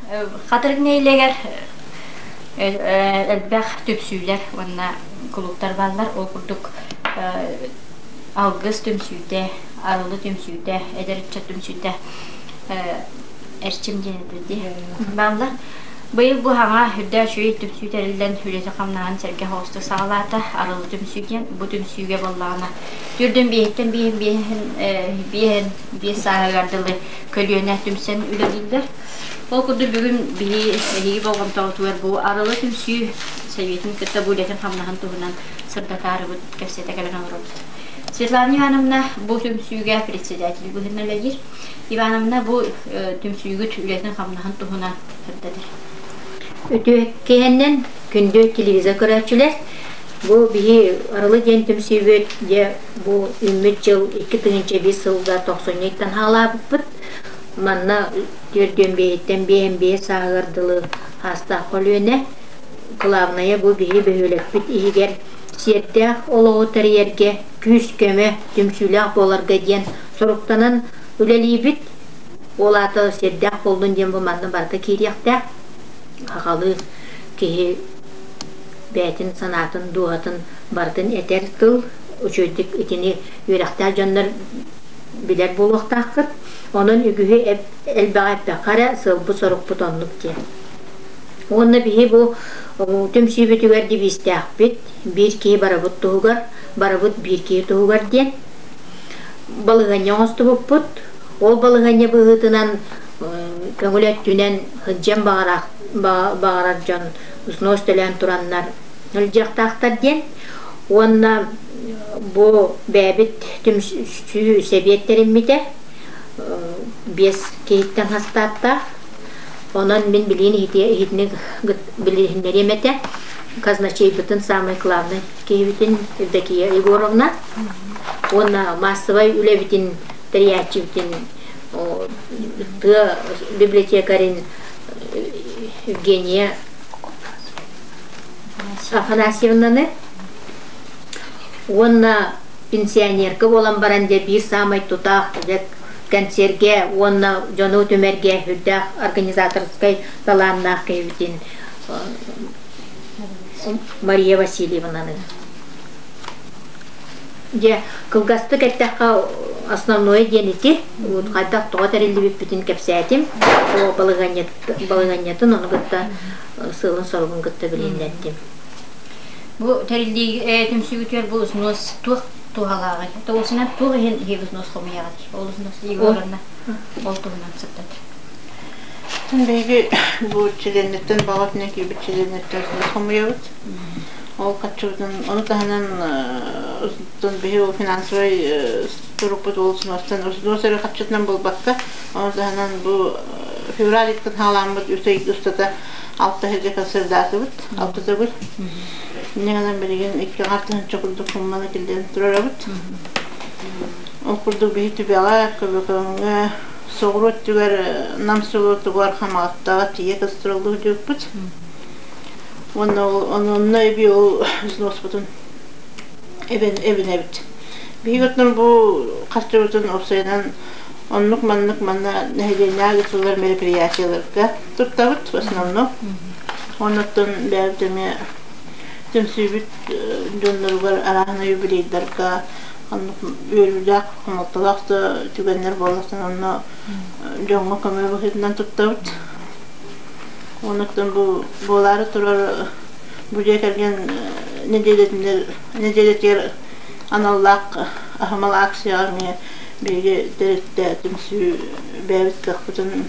Хатырык нэһилиэгэр элбэх түмсүүлэр уонна кулууптар бааллар. Ол курдук Алгыс түмсүүтэ, Арылы түмсүүтэ, Эдэр ыччат түмсүүтэ, Эрчим диэн этэ бааллар. Быйыл бу хаҥа үрдээх үчүгэй түмсүү тэриллэн үлэтин-хамнаһын сэргэх оҕустук саҕалаата. Арылы түмсүү диэн бу түмсүүгэ буоллаҕына түрдүн биэһиттэн биэһин биэһин биэһин биэс сааһыгар дылы көлүөнэ түмсэн үлэлииллэр. Ол курдук бүгүн биһи эһиги болҕомтоҕутугар бу Арылы түмсүү Советын кытта бу үлэтин-хамнаһын туһунан сырдатаарыбыт кэпсэтэ кэлэн олоробут. Светлана Ивановна бу түмсүүгэ председатель быһыытынан үлэлиир. Ивановна бу түмсүүгүт үлэтин-хамнаһын туһунан сырдатар. Үтүө киһиннэн күндү телевизор көрөөччүлэр, бу биһи Арылы диэн түмсүүбүт дьэ бу үүммүт дьыл 2005 сылга тохсунньу ыйтан хаалаабыппыт. Манна түөртүөн биэһиттэн биэһин биэс сааһыгар дылы аастаах көлүөнэ. Кылаабынайа бу биһи бөһүөлэкпит иһигэр сиэрдээх олоҕу тэрийэргэ күүс-көмө, түмсүүлээх буоларга диэн соруктанан үлэлиибит. Ол аата сиэрдээх буоллун диэн бу манна барыта киириэхтээх. Аҕалыы киһи бэйэтин санаатын, дууһатын барытын этэр тыл. Үчүгэйдик итини үөрэхтээх дьоннор билэр буолуохтааххыт. Онон үгүһү элбэҕи эппэххэ эрэ, сыалбыт-сорукпут оннук диэн. Уонна биһи бу түмсүүбүтүгэр девизтээхпит биир киһи барыбыт туһугар, барыбыт биир киһи туһугар диэн балаһыанньа оҥостубуппут. Ол балаһыанньа быһыытынан көҥүл өттүнэн сылдьан баҕарар дьон взнос төлөөн тураннар сылдьыахтаахтар диэн. Уонна бу бэйэбит түмсүү сэбиэт тэриммитэ биэс киһиттэн хастааттаах. Онон мин билиин иһитини билиһиннэриэм этэ. Казначейбытын самый главный киһибитин Евдокия Егоровна уонна массовай үлэбитин тэрийээччибитин тыа библиотекарин Евгения Афанасьевнаны уонна пенсионерка буолан баран дьэ биир саамай тутаах дьэ кэнсиэргэ уонна дьону түмэргэ үрдээх организаторскай талааннаах киһибитин Мария Васильевнаны. Дьэ, кылгастык эттэххэ, основное диэн ити, хайдах тоҕо тэриллибиппитин кэпсээтим, о балаһыанньатын ону кытта сыалын-соругун кытта билиһиннэрдим. Бу тэриллии түмсүүгүтүгэр бу уснуос туох туһалааҕый? Тоҕусунан туох иһин иһи уснуос хомуйаҕыт? Ол уснуос Егоровна ол туһунан сырдат. Биһиги бу чилиэннэртэн баҕатынан киирбит чилиэннэртэн хомуйабыт. Ол хаччыбытын ону таһынан биһи ол финансовай турукпут ол усунуостан усунуос эрэ хаччытынан буолбакка, ону таһынан бу февраль ыйтан хаалааммыт үс ый устата алта сиргэ концердаатыбыт, алта төгүл. Инньэ гынан билигин икки аҥар тыһыынча курдук сумманы киллэрэн турарабыт. Ол курдук биһи Түбэҕэ, Көбөкөҥҥө, соҕуруу өттүгэр Нам селотугар Хамаҕаттаҕа тиийэ гастроллуу сылдьыбыппыт. Уонна ол онно эбии ол взноспутун эбинэбит. Биһиги оттон бу харчыбытын уопсайынан оннук-маннык манна нэһилиэнньэҕэ ыытыллар мероприятиеларга туттабыт в основном. Оннуттан бэйэбит эмиэ түмсүүбүт дьонноругар арааһынай юбилейдарга оннук үөрүүлээх, хомолтолоох да түгэннэр буоллахтан онно дьоҥҥо көмө быһыытынан туттабыт. Оннуктан бу буолаары турар бу дьиэ кэргэн нэдиэлэтинэр нэдиэлэтигэр аналлаах аһымал акцияҕа эмиэ биһиги тэрилтэ түмсүү бэйэбит кыахпытын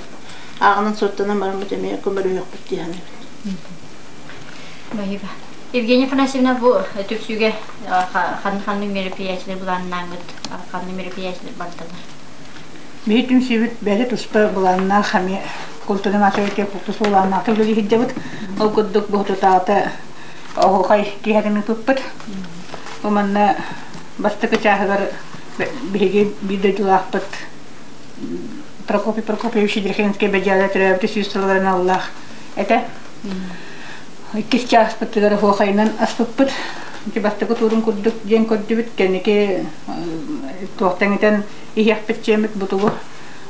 ааҕынан суоттанан бараммыт эмиэ көмөлөһүөхпүт дии саныыбын. Спасибо. Евгения Афанасьевна, бу түмсүүгэ ханнык мероприятиелар былааннааҥҥыт, ханнык мероприятиелар бардылар? Биһи түмсүүбүт бэйэтэ туспа былааннаах эмиэ култуура култус былааннаах үлэлии сылдьабыт. Ол курдук бу тутаата оһуохай киэһэтин ыыппыппыт. Бу манна бастакы чааһыгар биһиги биир дойдулаахпыт Прокопий Прокопьевич Ядрихинскэй Бэдьээлэ төрөөбүтэ сүүс сылларын аллаах этэ. Иккис чааспытыгар оһуохайынан аспыппыт. Ити бастакы туурун курдук диэн көрдүбүт. Кэнники туохтан этэн иһиэхпит чиэммит бутугу.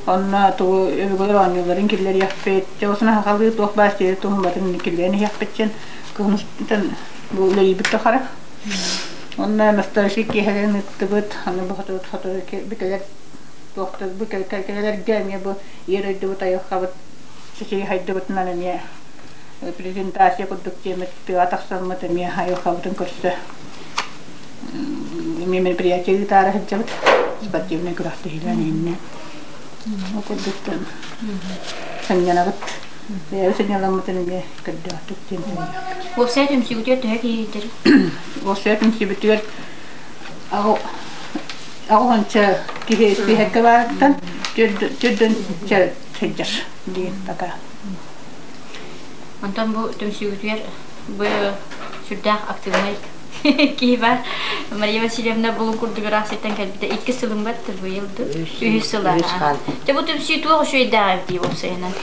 Онно тугу өбүгэлэр оонньууларын киллэриэхпит. Дьэ осуна сахалыы туох баар сиэри туһун батын киллэрэн иһиэхпит диэн кыһын бу үлэлиибит тухары. Онно ностальжик киэһэлэрин ыыттыбыт. Аны бу хоту хоту бүтэлэр туохтар бу кэлэргэ эмиэ бу иэр өйдүбүт айылҕабыт чэчиги хайдыбытынан эмиэ презентация курдук диэммит тыаҕа тахсаммыт эмиэ айылҕабытын көрсө эмиэ мероприятие ыытаары сылдьабыт спортивнай күрэхтэһиилээн иһиннэ ол курдуктан сынньанабыт бэйэбит сынньаламмытын эмиэ көрдөөхтүк диэн Уопсай түмсүүгүтүгэр төһө киһи Уопсай түмсүүбүтүгэр аҕыһынча киһи испииһэккэ баарыттан төрдүнчэ сылдьар диэн така. Онтон бу түмсүүгүтүгэр бу сүрдээх активнай киһи бар. Мария Васильевна булун курдук ыраах сиртэн кэлбитэ икки сылын батты быйыл үһүс сыла. Дьэ бу түмсүү туох үчүгэйдээх эбит дии уопсайынан.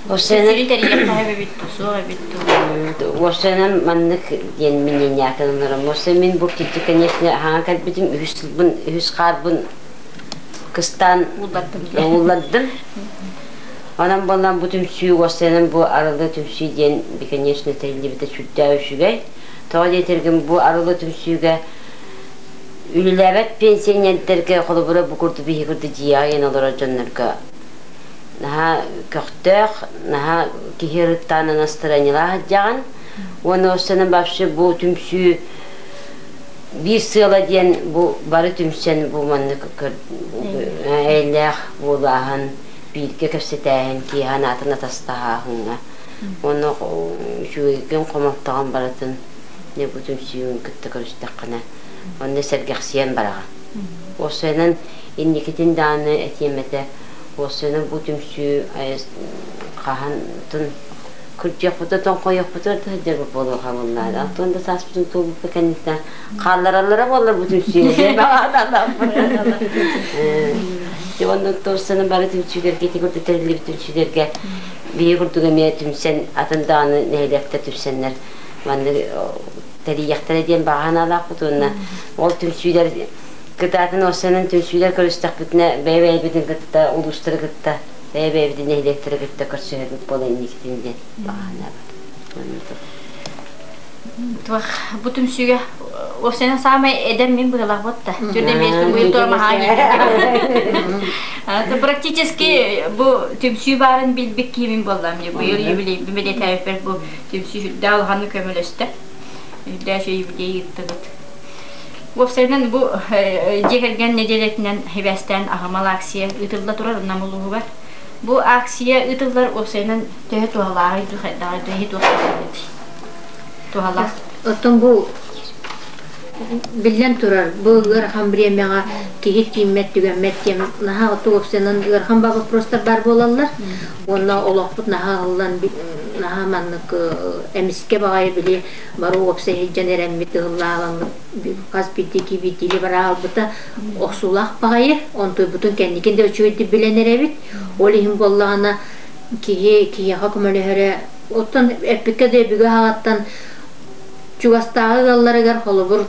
Уопсайынан тэрийиэххэ эбит суох эбит Уопсайынан маннык диэн минньиняатын онором. Уопсай мин бу кирдик, конечно, хаҥа кэлбитим үһүс сылбын, үһүс хаарбын кыстаан ууллардым. Онон буолан бу түмсүү уопсайынан бу арылы түмсүү диэн, конечно, тэриллибитэ сүрдээх үчүгэй. Тоҕо диэтэргин бу арылы түмсүүгэ үлэлээбэт пенсионердэргэ холобура бу курдук биһи курдук дьиэҕэ иэн олорор дьоннорго наһаа көхтөөх, наһаа киһи ырыттаан настроениелаах сылдьаҕын. Уонна уопсайынан вообще бу түмсүү биир сыала диэн бу бары түмсэн бу маннык эйэлээх буолааһын, бииргэ кэпсэтээһин, киэһэ анаатын атастаһааһыҥҥа уонна үчүгэйгин хомолтоҕун барытын не бу түмсүүгүн кытта көрүстэххинэ онно сэргэхсийэн бараҕын. Уопсайынан инникитин даҕаны этиэм этэ, уопсайынан бу түмсүү хаһантын кырдьыахпытын тоҥхойуохпутугар да сылдьарбыт буолуо хаалыннаада. Алтан да сааспытын туолбуппут кэнниттэн хааллараллара буоллар бу түмсүүнү диэн баҕааталлаахпыт. Онно туорсанан бары түмсүүлэргэ ити курдук тэриллибит түмсүүлэргэ биһиги курдук эмиэ түмсэн атын даҕаны нэһилиэктэр түмсэннэр маннык тэрийиэхтэрэ диэн баҕа санаалаахпыт уонна ол түмсүүлэр кытаатын уопсайынан түмсүүлэр көрүстэхпитинэ бэйэ-бэйэбитин кытта улуустары кытта бэйэ-бэйэбитин нэһилиэктэри кытта көрсүһэрбит буола инникитин диэн баҕа санаабыт. Туох бу түмсүүгэ уопсайынан саамай эдэр мин быһыылаах буотта. Түрдэ миэстэ быйыл турамаһаа Практически бу түмсүү баарын билбит киһибин буоллам. Быйыл юбилейбин бэлиэтээбиппэр бу түмсүү сүрдээх улаханнык көмөлөстө. Үрдээх юбилей ыыттыбыт. Уопсайынан бу дьиэ кэргэн нэдиэлэтинэн сибээстээн аһымал акция ыытылла турар Нам улууһугар. Бу акция ыытыллар уопсайынан төһө туһалааҕый дуу, хайдаҕый дуу, эһи туох туһалаах? Оттон бу биллэн турар, бу ыарахан бириэмэҕэ киһи тииммэт-түгэммэт диэн наһаа оттук уопсайынан ыарахан ба вопростар баар буолаллар. Уонна олохпут наһаа ыһыллан наһаа маннык эмискэ баҕайы били бары уопсай сылдьан эрэммит ыһыллааламмыт хас биирдии киирбиттиини бараалбыта охсуулаах баҕайы онтуйбутун кэнникин да үчүгэйдик билэн эрэбит ол иһин буоллаҕына киһи киһиэхэ көмөлөһөрө оттон эппиккэ да өбүгэ аҕаттан чугастааҕы ыалларыгар холобур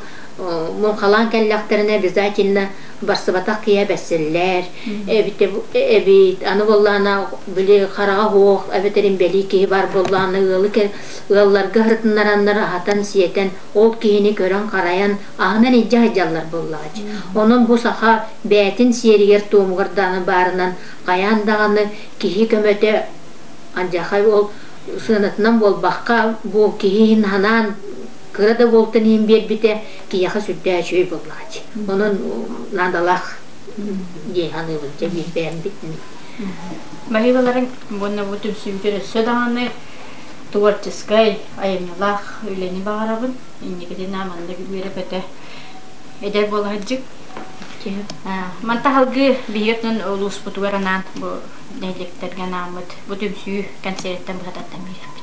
муҥхалаан кэллэхтэринэ обязательно барсыбатах киһи бэссэллэр эбит эбит аны буоллаҕына били хараҕа суох эбэтэр имбэлии киһи бар буоллаҕына ыалы ыалларга ырытыннараннар аһатан-сиэтэн ол киһини көрөн-харайан аһынан илдьэ сылдьаллар буоллаҕа Онон бу саха бэйэтин сиэригэр-туомугар даҕаны баарынан хайаан даҕаны киһи көмөтө алдьархай ол сыанатынан буолбакка бу киһи иһин санаан кыра да буолтун иһин биэрбитэ киһиэхэ сүрдээх үчүгэй буоллаҕа Онон наадалаах дии саныыбын дьэ биир бэйэм битин. Баһыыбаларыҥ уонна бу түмсүүбүтүгэр өссө даҕаны творческай, айымньылаах үлэни баҕарабын. Инникитин маннык үөрэ-көтө эдэр буола сылдьыҥ. Манта салгыы биһиги оттон улууспутугар анаан бу нэһилиэктэргэ анааммыт бу түмсүү кэнсиэриттэн быһататтан биэриэхпит.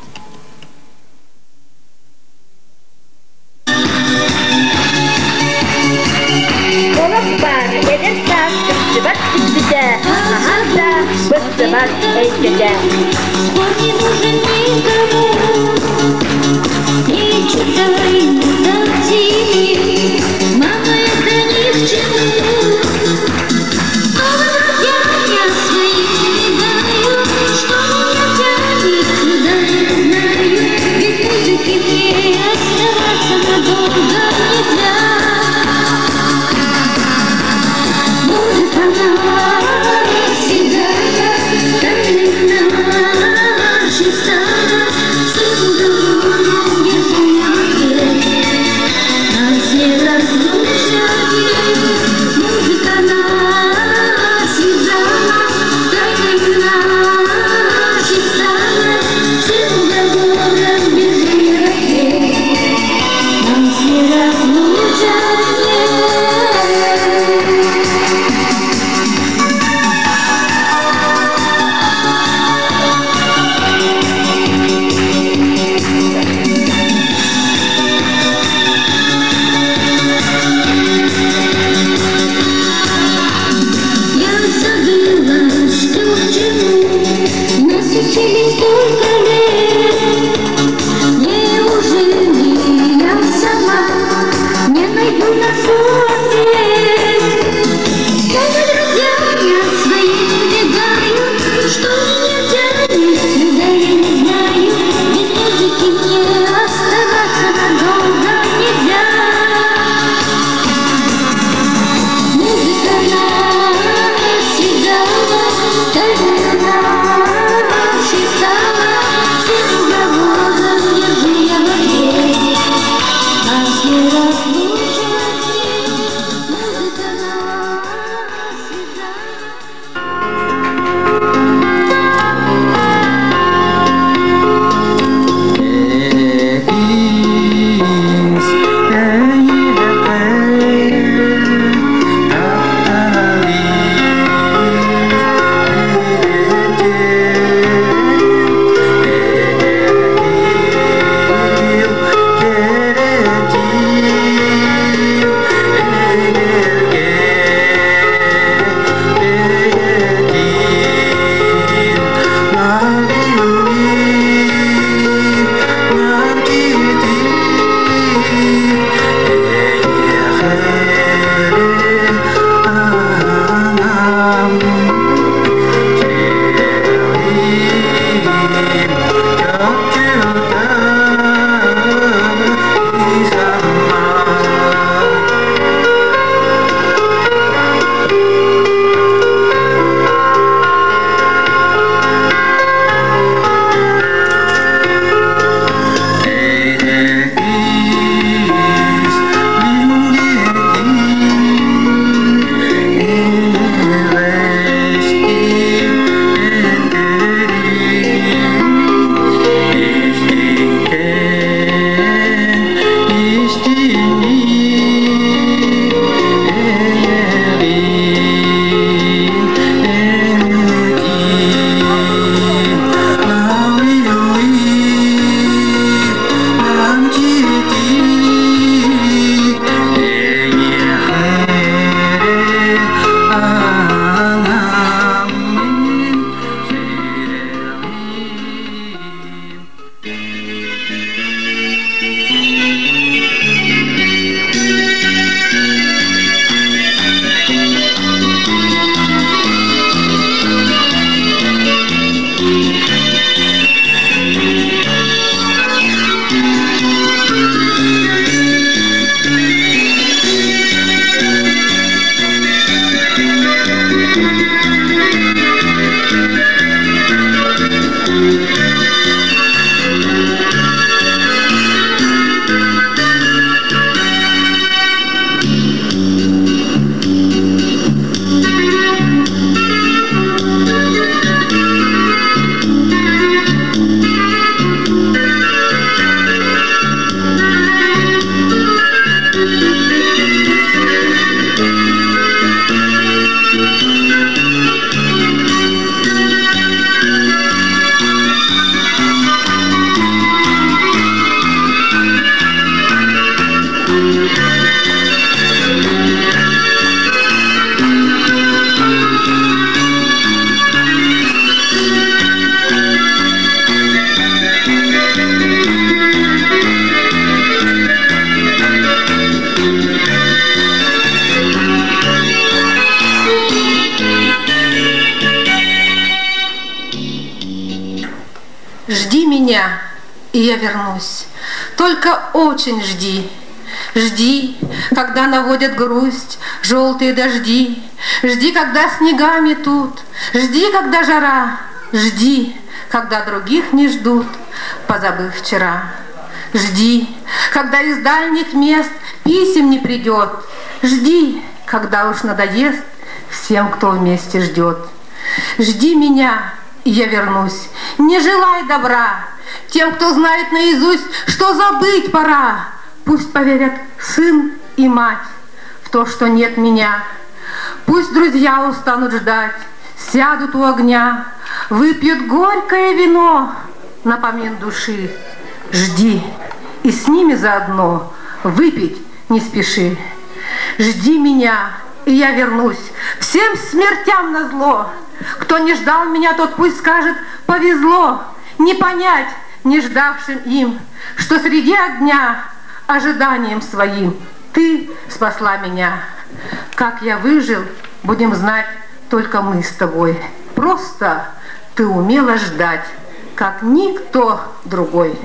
Олох баар эдэр саас кырдьыбат күндүтэ, хаһан да быстыбат эйгэтэ. Спор не нужен никому, не читай, не толти, мама, это ни к чему. Снова друзья я свои. тишину, Нас учили столько лет. Неужели я сама Не найду нашу ответ? Снова друзья от своих убегают, Что меня тянет сюда, я не знаю. Без музыки мне оставаться надолго нельзя. Музыка нас связала, тайной нашей стала. Всем уговорам держу я в ответ. Нас не разлучат Музыка нас связала. Жди меня, и я вернусь. Только очень жди. Жди, когда наводят грусть желтые дожди. Жди, когда снега метут. Жди, когда жара. Жди, когда других не ждут, позабыв вчера. Жди, когда из дальних мест писем не придет. Жди, когда уж надоест всем, кто вместе ждет. Жди меня, и я вернусь. Не желай добра тем, кто знает наизусть, что забыть пора. Пусть поверят сын и мать в то, что нет меня. Пусть друзья устанут ждать, сядут у огня, выпьют горькое вино на помин души. Жди, и с ними заодно выпить не спеши. Жди меня, и я вернусь. Всем смертям назло. Кто не ждал меня, тот пусть скажет «повезло». Не понять, не ждавшим им, что среди огня ожиданием своим ты спасла меня. Как я выжил, будем знать только мы с тобой. Просто ты умела ждать, как никто другой.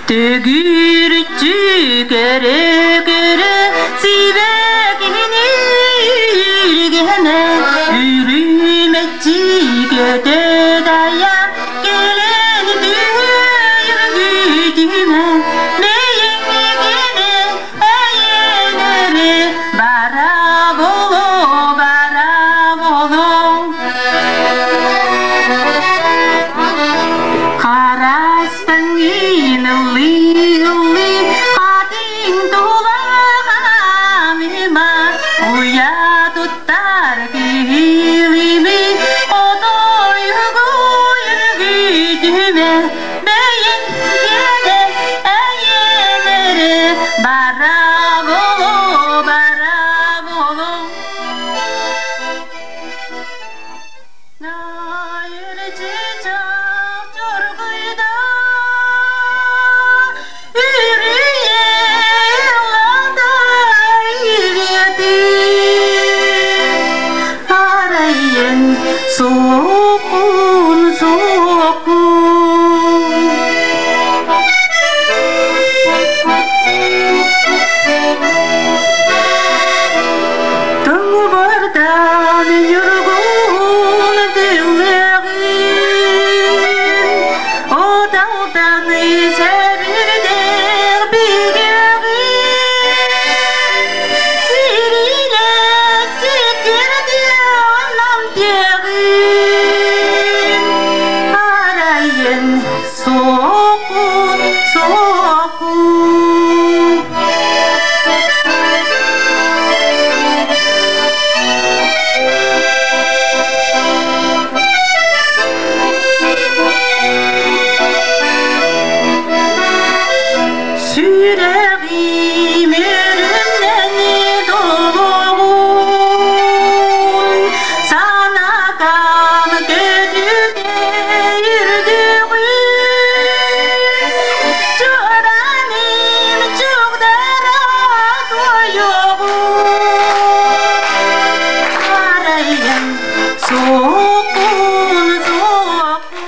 Төгүрүччү көрө-көрө сибэкини үргэнэ үрүмэччи көтө дайан кэлэн түһүргүтүмэ бэйэҥҥигинэ эйэнэри бара боло бара боло Харастан ыллыы-ыллыы хатыҥ тулаҕаныма уйа туттар киһилими хотойугу үргүтүмэ бэйэҥ кэлэ эйэлэри бара боло бара боло Sokun sokun Тыңвардан юргун тилегин, Оталтан сәбирдер бигегин, Сириле сеттерде анам тегин, Арайын соқун соқун. Сүрәҕим өрүмнэн долоҕун, санакам көтүтэ үрдүҕүн, чуораным чугдара туойуоҕун, арайым суокун суокун.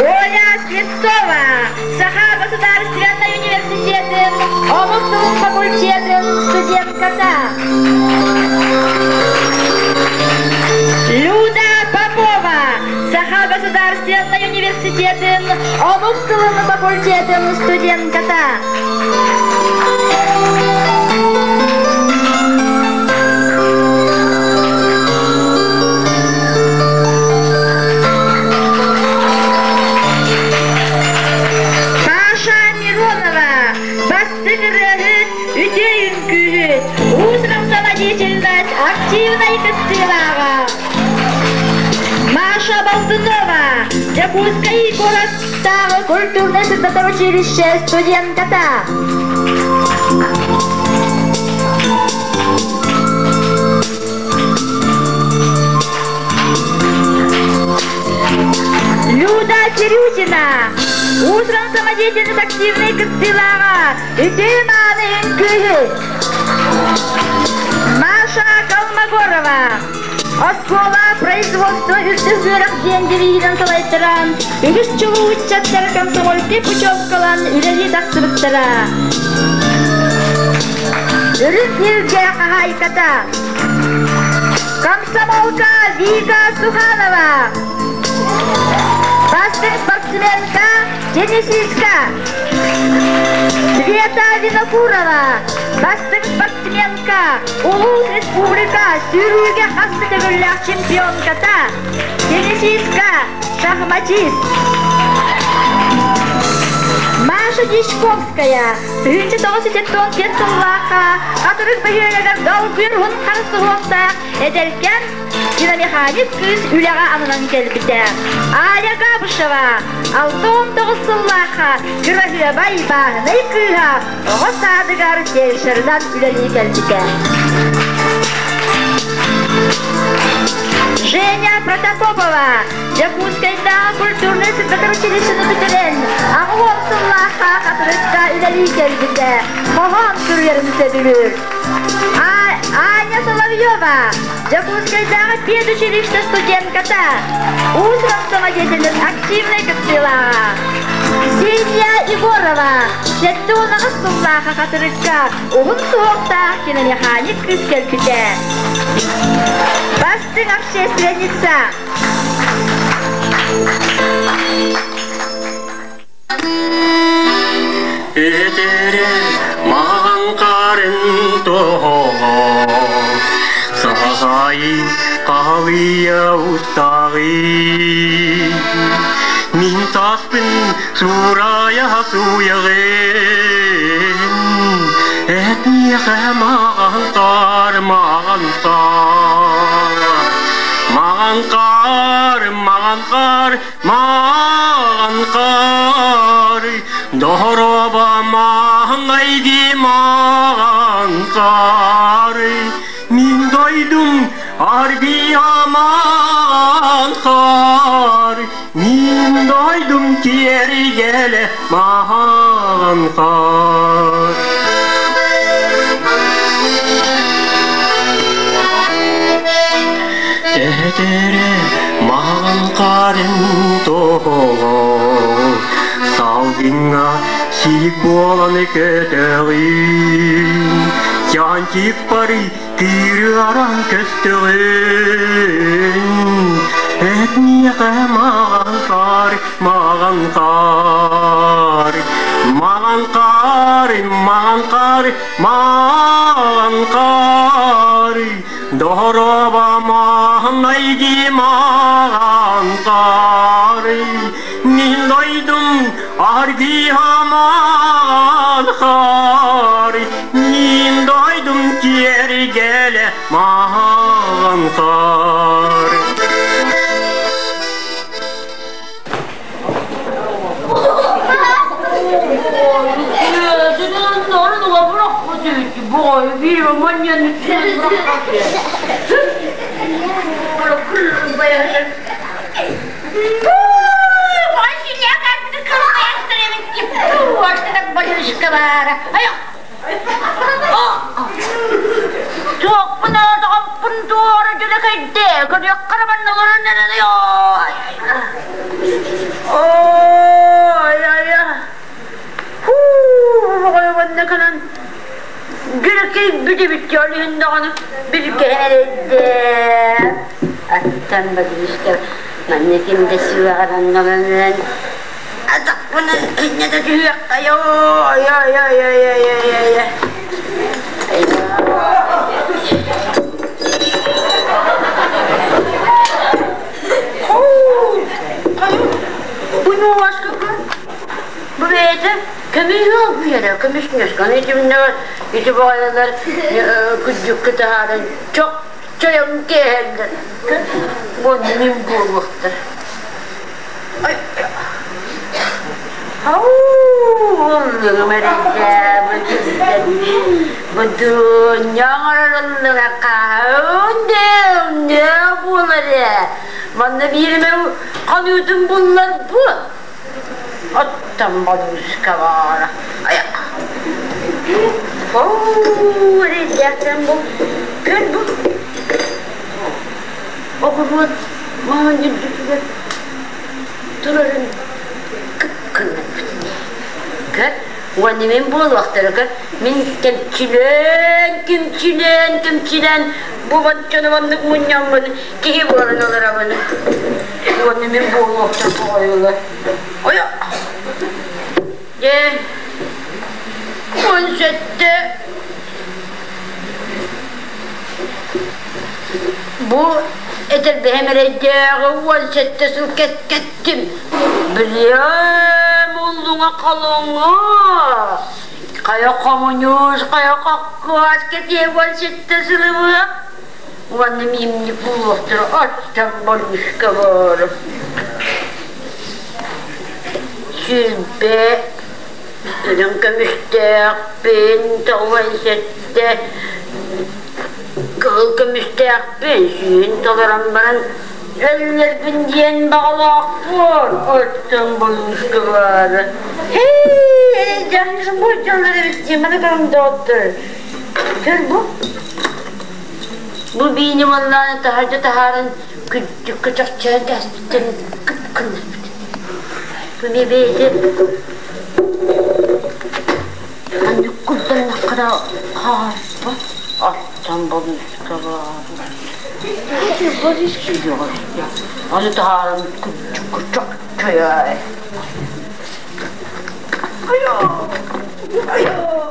Оля Слепцова, Саха государственный университетын омук тылын факультетын студентката. Люда Попова, Саха государственный университетын омук тылын факультетын студентката. Паша Миронова, бастыҥ ырыаһыт, үтүө үҥкүүһүт, уус-уран самодеятельность активнай кыттыылааҕа. Маша Болтунова, Дьокуускай куораттааҕы культурнай-сырдатар училище студентката. Люда Кирютина, уус-уран Самодеятельность активнай кыттыылааҕа Үтүө мааны үҥкүүһүт Маша Колмогорова Оскуола производство үрдүк үөрэх диэн девиһинэн салайтаран, үгүс чулуу ыччаттар комсомольскай путевкалан үлэлии тахсыбыттара. Үрүт Илгэ хаһаайката Комсомолка Вика Суханова Бастыҥ спортсменка, теннисистка Света Винокурова Бастыҥ спортсменка, улуус республика сүүрүүгэ хас да төгүллээх чемпионката, теннисистка, шахматист. Маша Дьячковская 1974 сыллаахха Хатырык бөһүөлэгэр долгуйар уһун харыс суһуохтаах эдэркээн киномеханик кыыс үлэҕэ ананан кэлбитэ. Ая Габышева 69 сыллаахха кыраһыабай бааһынай кыыһа оҕо саадыгар фельдшерынан үлэлии кэлбитэ. Женя Протопопова Дьокуускайдааҕы культурнай сырдатар училищены бүтэрэн, 80 сыллаахха Хатырыкка үлэлии кэлбитэ, хоһоон суруйарын сөбүлүүр. Аня Соловьева Дьокуускайдааҕы педучилище студентката, уус-уран самодеятельность активнай кыттыылааҕа. Ксения Егорова 78 сыллаахха Хатырыкка уһун суһуохтаах киномеханик кыыс кэлбитэ. Бастыҥ общественница. Этэрэ маҕан харын тоһоҕо Саҕаҕайы хаалыйа устааҕы Мин сааспын суурайа сууйаҕын Эт миэхэ маҕан хаар, маҕан хаар Маҕан хаар, маҕан хаар, Маҕан хаар, доһороба маҥнайгы маҕан хаар, мин дойдум аргыйа маҕан хаар, мин дойдум киэргэлэ маҕан хаар. Этэрэ маҕан харын тоһоҕо салгыҥҥа сиик буолан көтөҕүн Чанчик бары кыырыаран көстөҕүн Эт миэхэ маҕан хаар, маҕан хаар Маҕан хаар, маҕан хаар, маҕан хаар Дороба маһнайги маҕан хаар Мин дойдум аргыһа маҕан хаар Мин дойдум киэргэлэ маҕан хаар Манна ким да сүөҕэр атахпынан инньэ да түһүөххэ ой ой ой ой ой ой ой Бу бэйэтэ көмүһү буйара көмүс нөскөн итимнэ ити баҕайылар күддүккэ таһааран чок чойон кээһэллэр бу мин буолуохтар Манна бииримэ ханытын буллар бу. Оттон болууска баара. Айа. Оо, эрэйдээхтэн бу. Көр бу. Оҕуруот маһын үрдүгэр турарын кып-кыннарбыт. Көр, уонна мин буолуохтара көр, мин кэмчилээн, кэмчилээн, кэмчилээн бу баччаны маннык мунньаммын киһи буолан олоробун. Уонна мин буолуохтар тоҕойулар. Ойо! Дьэ, 17 Бу этэрбэһим эрэйдээҕи 17 сыл кэттим. Билиэм уллуҥа халыҥа. Хайа хомуньуус, хайа хаккаас кэтиэ 17 сылы быһа. Уонна миимник буолуохтара аттан боллушка баар. 20 үрүҥ көмүстээхпин, 97 кыһыл көмүстээхпин, сүүһүн толорон баран өллөрбүн диэн баҕалаахпын. Оттон болууска баара. Һэй, дьаҥньысын бу дьоннор эбит дии, маны көрүҥ доҕоттор. Көр бу. Бу биини уоннааны таһырдьа таһааран күрдьүккэ чохчойон кээспиттэрин кып-кыннарбыт. Бу эмиэ бэйэтэ ханнык курданнаххына хаарбат аттан болууска баар. Аны таһааран күрдьүккэ чохчойой. Айоо! Айоо!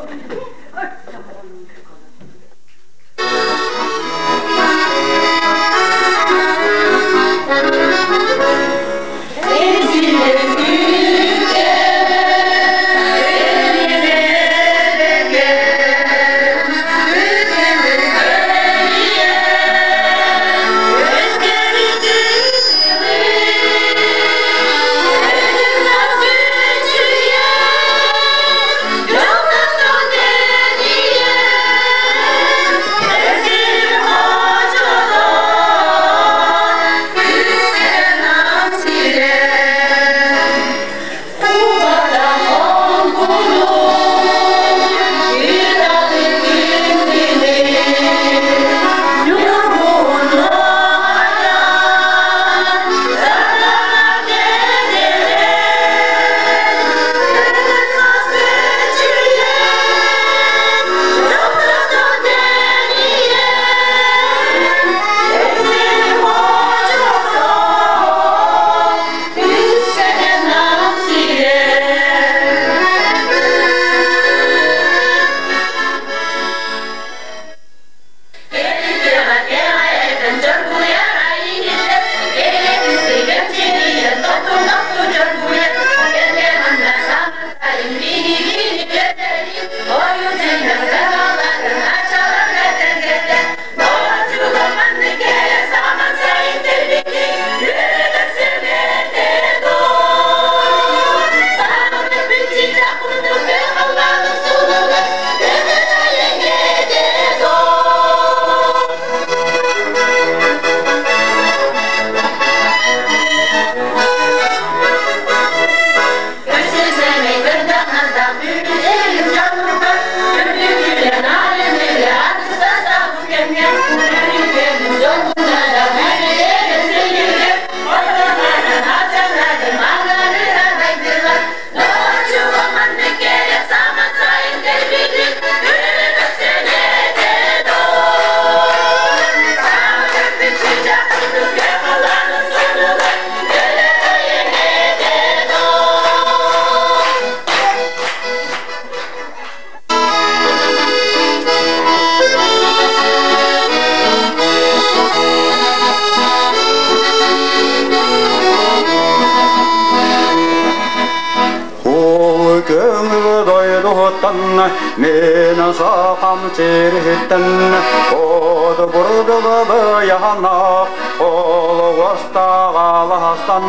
Мен сахам сириттен Од бурдуга яхана Ол вастагаластан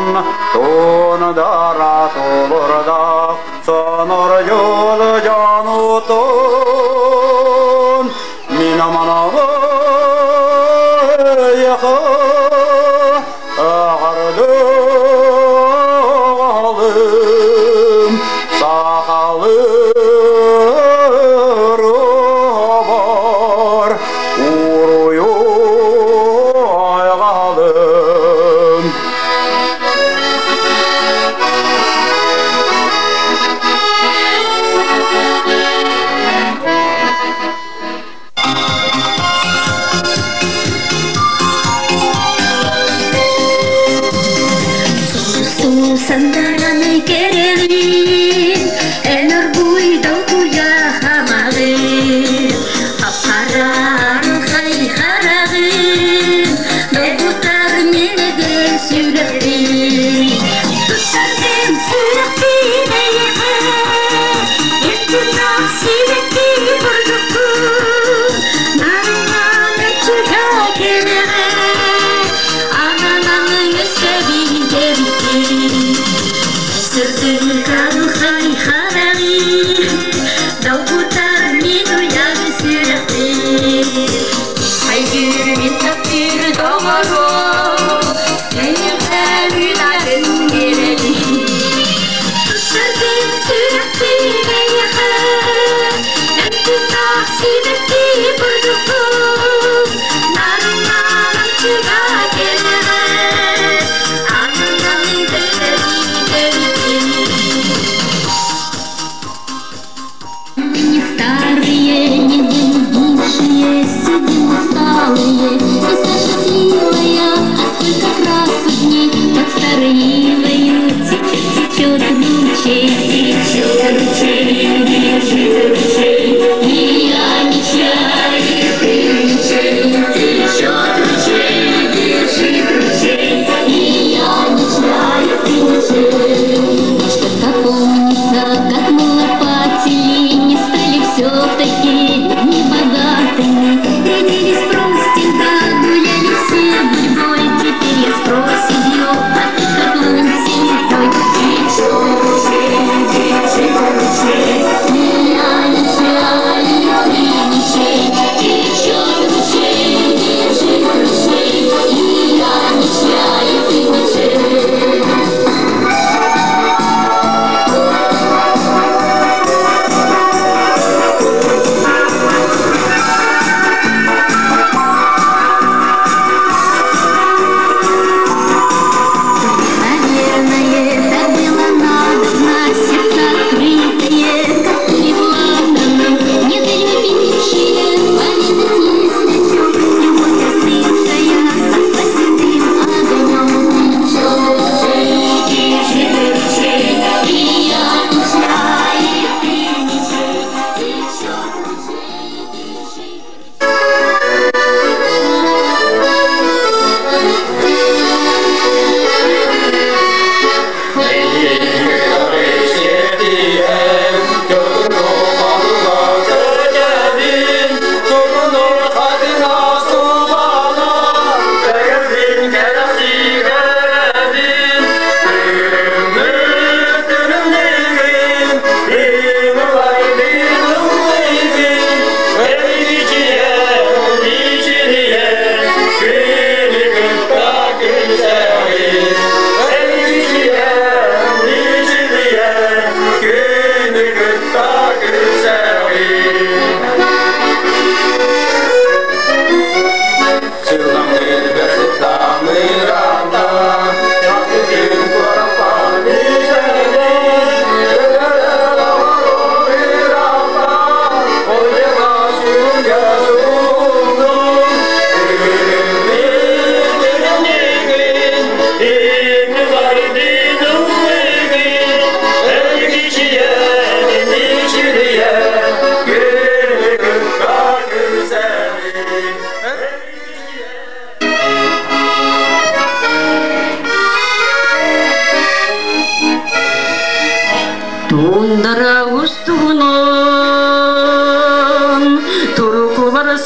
Тон дара толорда Сонор жол жанутун Минаманава яха Ағарды.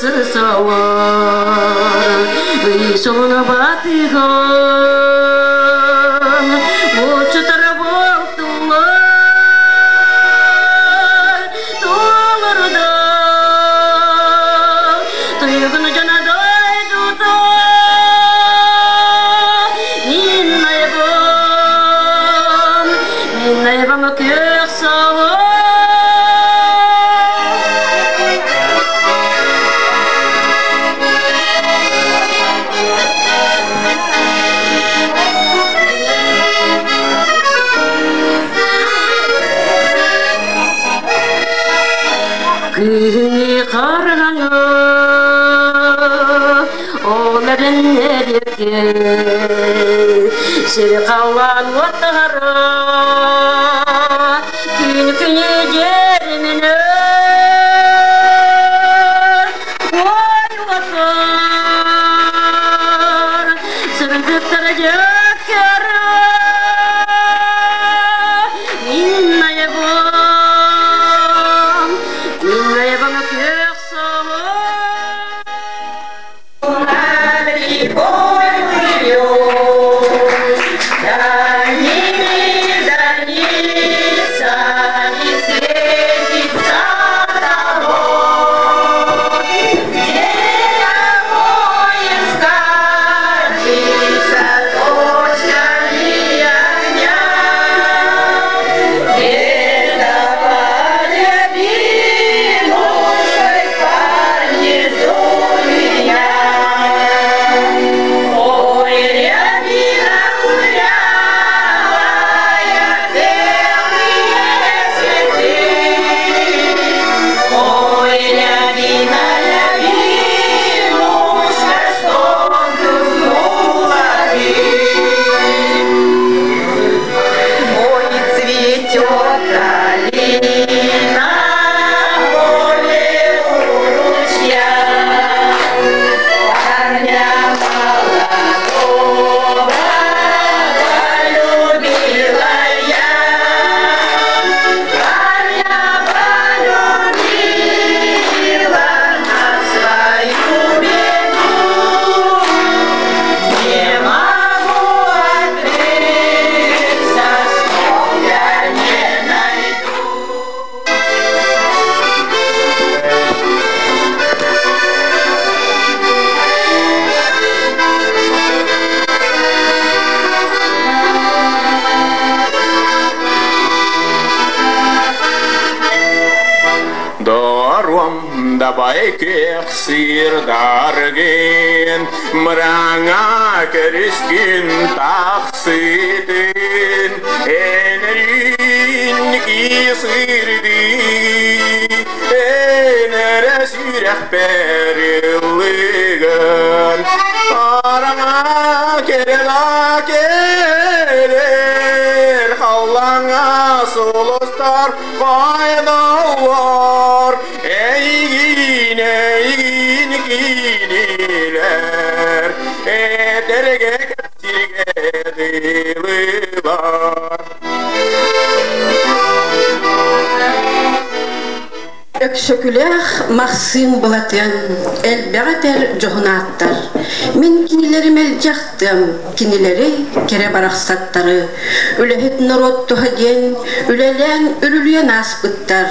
Сылсалар Ый батыган Булчутара болтулар Туоларда Туйгун жана дойдута Миннайбам Миннайбам көх салы Күні қарғаңы Оларын ерекке Сир қалан оттары Күн күні жермені Ой отар Сырдықтар жөккері Миннайбам Миннайбам көх салы Над рекой плывет, дальними зарницами светится собор. Где-то поезд скачется точками огня, где-то под рябинушкой парни ждут меня. Ой, рябина кудрявая, белые цветы. Ой, рябина, рябинушка, что взгрустнула ты? Ой, цветет калина в поле у ручья. Парня молодого полюбила я. Парня полюбила на свою беду. Не могу отречься, слов я не найду. Дором давай кексир дарген, Мраңа керискин тақсытын, Энерин кисырды, Энере сүйрек берілігін, Араңа керела келер, Халлаңа сулустар қайдалар, Эйгин, эйгин кинилер, Этерге кепсирге дылылар. Өксөкүлээх Махсыым Былатыан, элбэҕи этэр дьоһунааттар. Мин кинилэри мэлдьэхтыам, кинилэри кэрэ барахсаттары. Үлэһит норуот туһа диэн, үлэлээн үрүлүйэн ааспыттар.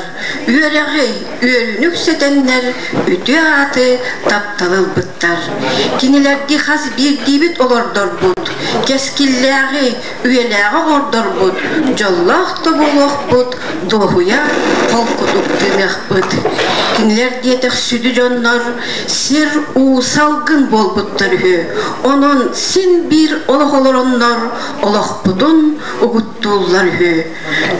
Үөрэҕи, үөрүүнү үксэтэннэр, үтүө ааты тапталы ылбыттар. Кинилэрги хас биирдиибит олордорбут, кэскиллээҕи, үйэлээҕи оҥордорбут, дьоллоох да буолуохпут, дуоһуйа холкутук тыыныахпыт. Кинилэр диэтэх сүдү дьоннор сир уу салгын буолбуттар үһү. Онон син биир олох олороннор олохпутун угуттууллар үһү.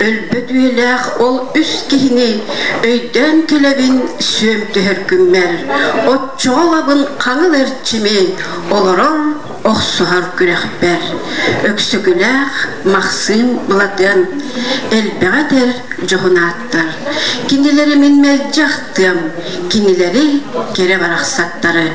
Өлбөт үйэлээх ол үс киһини өйдөөн кэлэбин сүөм түһэр күммэр. Оччоҕо ылабын хаҥыл эрчими олорор охсуһар күрэхпэр. Өксөкүлээх Махсыым Былатыан элбэҕи этэр дьоһунааттар. Кинилэри мин мэлдьи ахтыам, кинилэри кэрэ барахсаттары.